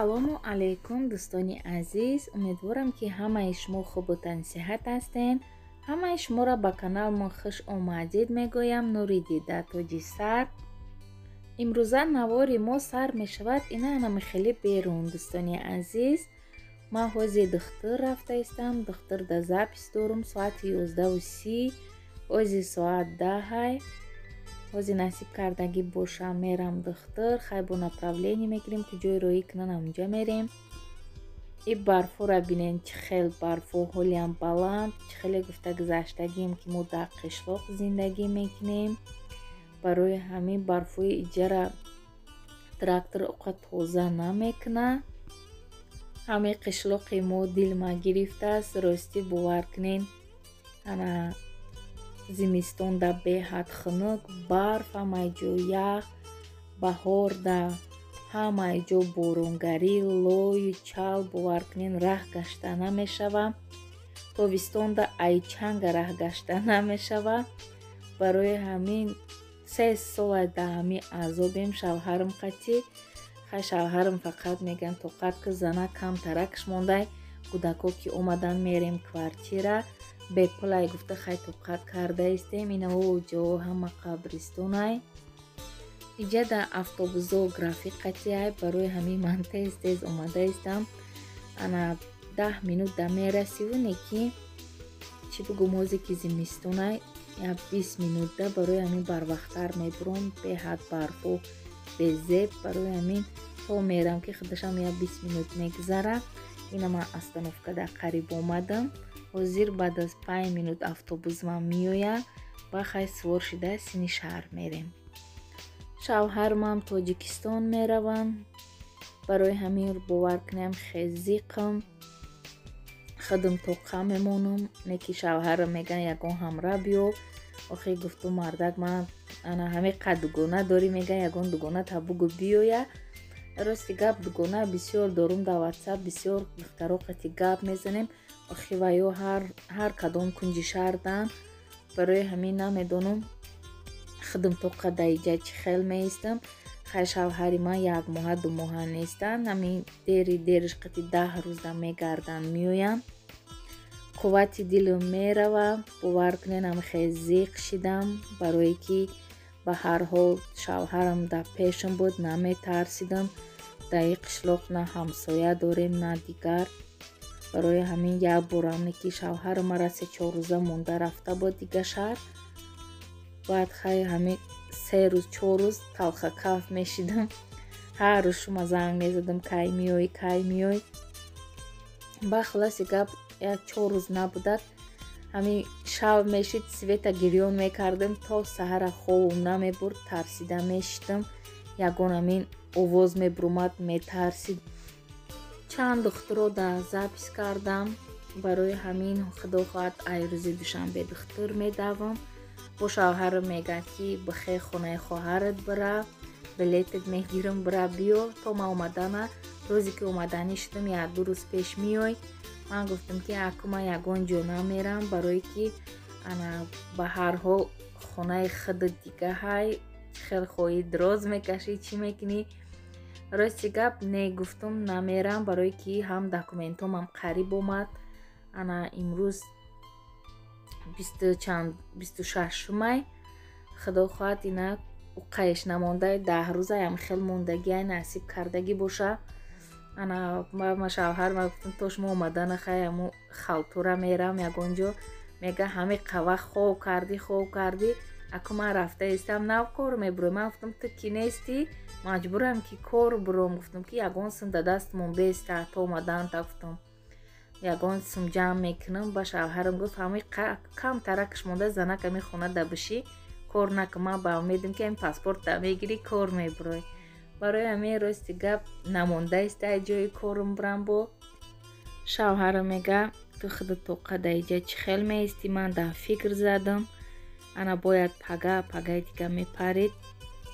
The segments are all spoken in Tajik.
Ассалому алайкум, дӯстони азиз. Умедворам, ки ҳамаи шумо хубу тансиҳат ҳастен. Ҳамаи шуморо ба каналмон хуш омадед мегӯям. Нури дида, тоҷи сар. Имрӯза навори мо сар мешавад ина анами хеле берун, дӯстони азиз. Ман ҳози духтур рафта истам, духтур да запись дорум соати 11:30, ҳози соат 10-ай. Ҳози насиб кардагӣ боша, мерам духтур, хай бо направление мегирем, куҷое роҳӣ кунан, ҳамунҷа мерем. И барфора бинен, чӣ хел барфо ҳолиам баланд, чӣ хеле гуфта гузаштагием, ки мо дар қишлоқ зиндагӣ мекунем. Барои ҳамин барфои иҷара трактор оқа тоза намекунад. Ҳамаи қишлоқи мо дилма гирифтааст, ростӣ бовар кунен. Ана зимистонда беҳад хунук, барф, ҳамаи ҷо ях, баҳорда ҳамаи ҷо боронгарӣ, лою чал, бовар кунен, раҳ гашта намешава. Тобистонда айчанга раҳ гашта намешава. Барои ҳамин 3 сола дар ҳамин азобем шавҳарам қатӣ. Хай, шавҳарам фақат мегӯянд, тоқат ки, зана камтаракш мондай, кӯдако ки омадан, мерем квартира бепулай гуфта, хай тоқат карда истем. Инао ҷо ҳама қабристонай. Иҷа дар автобусо график қатиай, барои ҳамин ман тез тез омада истам. Ана 10 минут да мерасиву, неки чӣ бугум, ҳозе ки зимистонай, як 20 минутда, барои ҳамин барвақттар мебуром. Беҳад барфу безеб, барои ҳамин то мерам, ки худашам як 20 минут мегузара. Ина ман остановкада қариб омадам. Ҳозир баъд аз 5 минут автобусман меояд, ба хай сувор шида сини шаҳр мерем. Шавҳармам Тоҷикистон мераванд, барои ҳамин бовар кунем, хезиқам, худам тоқа мемонам. Неки шавҳарам мегӯянд, ягон ҳамра биё. Охи, гуфту мардак, ман ана ҳамин қад дугона дорӣ, мегӯян, ягон дугона та бугӯ биёя. Рости гап, дугона бисёр дорум, дар Ватсап бисёр духтаро қати гап мезанем. Охи, ва ё ҳар кадом кунҷи шаҳрдан, барои ҳамин намедонам худам тоқа дар иҷа чӣ хел меистам. Хай, шавҳари ман як моҳа, 2 моҳа нестанд, ҳамин дери дериш қати 10 рӯзда мегарданд, меоянд. Қуввати дилам мерава, бовар кунед, ҳам хел зиқ шидам, барое ки ба ҳар ҳол шавҳарам дар пешам буд, наметарсидам. Дар ин қишлоқ на ҳамсоя дорем, на дигар. Барои ҳамин як борам ки шавҳарам мара 3-4 рӯза монда рафта буд дига шаҳр. Баъд хай ҳамин 3 рӯз, 4 рӯз талхакаф мешидам, ҳар рӯз шума занг мезадам, кай меоӣ, кай меоӣ. Ба хулоси гап, як 4 рӯз набудак, ҳамин шаб мешид, света гирён мекардам, то саҳара хобам намебурд, тарсида мешидам, ягон ҳамин овоз мебурумад, метарсид. Чанд духтуро дар запись кардам, барои ҳамин худо хоҳад, ай рӯзи душанбе духтур медавам. Бо шавҳарам мегӯяд, ки бихе, хонаи хоҳарат бира, билетат мегирам, бира, биё, то ман омадана. Рӯзе ки омаданӣ шудам, як ду рӯз пеш меёй. Ман гуфтам, ки аку ман ягон ҷо намерам, барое ки ана ба ҳар ҳол хонаи худат дига ҳай, хел хоҳӣ дроз мекашӣ, чӣ мекунӣ. Рости гап, не, гуфтум, намерам, барое ки ҳам документомам қариб омад. Ана имрӯз бисту чанд, 26-умай, худо хоҳад, ина уқайш намондай, 10 рӯзаям хел мондагиай, насиб кардагӣ боша. Ана ма шавҳар ма гуфтам, то шумо омадана, хай аму халтура мерам ягон ҷо. Мега, ҳами қава хоб кардӣ, хоб кардӣ, аку ман рафта истам, нав кор мебурем. Ман гуфтам, ту ки нестӣ, маҷбурам ки кор буром. Гуфтам, ки ягон сум да дастмон беста, то омаданта, гуфтам, ягон сум ҷамъ мекунам. Ба шавҳарам гуфт, ҳами камтаракш монда, занак, ами хона да бишӣ, кор накун. Ман ба умедам, ки ами паспортта мегирӣ, кор мебурой. Барои ҳамин, рости гап, намонда истай ҷои корум бурам. Бо шавҳарам мега, ту худат тоқа дар иҷа чӣ хел меистӣ? Ман дар фикр задам, ана бояд пага, пагаи дига мепарид,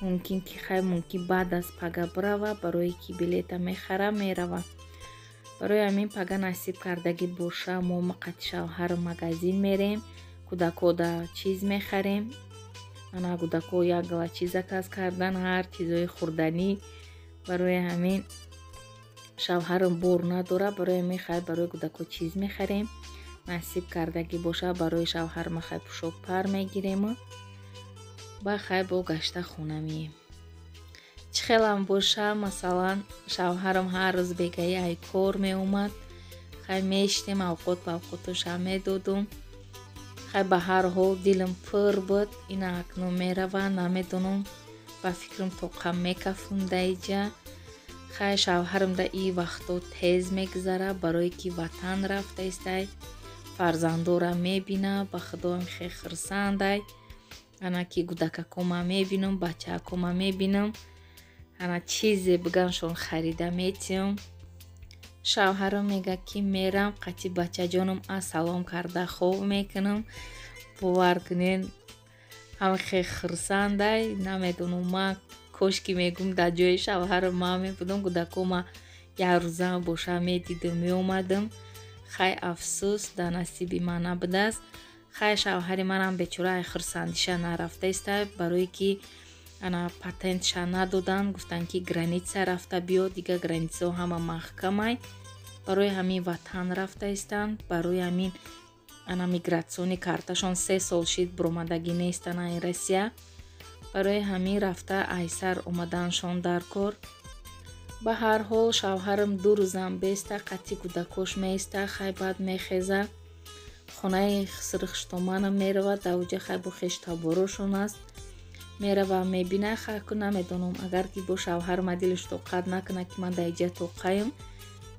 мумкин ки хай, мумкин баъд аз пага бирава, барое ки билета мехара, мерава. Барои ҳамин пага насиб кардагӣ боша, мо қати шавҳар магазин мерем, кӯдакода чиз мехарем. Ана кӯдако як гала чиз заказ кардан, ҳар чизҳои хӯрданӣ. Барои ҳамин Шавҳарам бор надора, барои мехай барои кӯдако чиз мехарем. Насиб кардагӣ боша, барои шавҳарма хай пӯшок пар мегирем. Ба хай бо гашта хона мием. Чӣ хелам боша, масалан, шавҳарам ҳар рӯз бегаи ай кор меомад. Хай мешитем, авқот ба авқотоша медодум. Хай ба ҳар ҳол дилам пур буд. Ина акнун мерава, намедонам, ба фикрам тоқам мекафум даиҷа. Хай шавҳарам да и вақто тез мегузара, барое ки ватан рафта истай, фарзандора мебина, ба худоам хе хурсандай. Ана ки кӯдакакома мебинам, бачаакома мебинам, ана чизе биганшон харида метиём. Шавҳарам мега ки мерам қати бачаҷонам ассалом карда хоб мекунам. Бовар кунен, ҳама хе хурсандай. Намедонам, ман кошки мегум дар ҷои шавҳарам ман мебудам, кӯдакома як рӯза боша медидам, меомадам. Хай афсӯс, дар насиби ман набудааст. Хай шавҳари манам бечора ай хурсандиша нарафта истай, барое ки ана патентша надоданд, гуфтанд ки граница рафта биё, дигар границаҳо ҳама маҳкамай. Барои ҳамин ватан рафта истанд, барои ҳамин ана миграционный карташон 3 сол шид буромадагӣ нестан ай Россия. Барои ҳамин рафта айсар омаданшон дар кор. Ба ҳар ҳол шавҳарам 2 рӯзам беста, қати кӯдакош меиста. Хай баъд мехеза, хонаи хисрихштоманам мерава, дар уҷа хай бо хештаборошон аст, мерава мебина. Хай ку намедонам, агар ки бо шавҳарма дилаш тоқат накунад, ки ман дар иҷа тоқаем,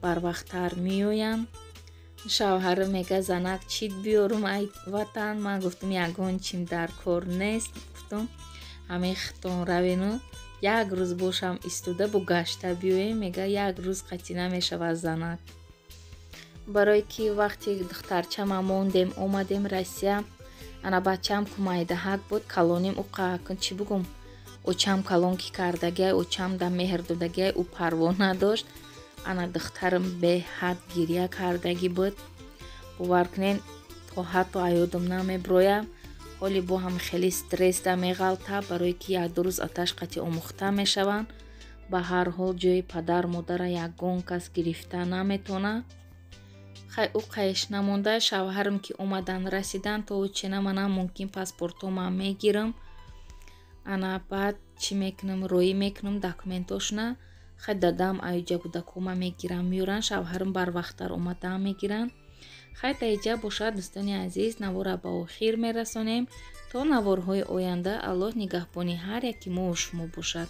барвақттар меоянд. Шавҳарам мега занак чит биёрум ай ватан. Ман гуфтам ягон чим дар кор нест, гуфтам ҳамин хитон равену як рӯз бошам истода бо гашта биёем. Мега як рӯз қатъӣ намешавад занак. Барое ки вақти духтарчама мондем, омадем Россия, ана бачаам ку майдаҳак буд, калоним уқакун чӣ бугум, очам калон ки кардагиай, очам да меҳр додагиай, ӯ парво надошт. Ана духтарам беҳад гиря кардагӣ буд. Бовар кунен, то ҳатто аёдам намеброя. Ҳоли бо ҳам хеле стресс да меғалта, барое ки як-ду рӯз аташ қатъи омӯхта мешаванд. Ба ҳар ҳол ҷои падар модара ягон кас гирифта наметавона. Хай ӯ қайш намонда, шавҳарам ки омадан расидан, то чена манам мумкин паспортома мегирам. Ана баъд чӣ мекунам, роӣ мекунам документошона. Хай дадам аюҷа кӯдакома мегирам, меёранд, шавҳарам барвақттар омадан мегиранд. Хай таиҷа бошад, дӯстони азиз, навора ба охир мерасонем. То наворҳои оянда Аллоҳ нигаҳбони ҳар яки мо шумо бошад.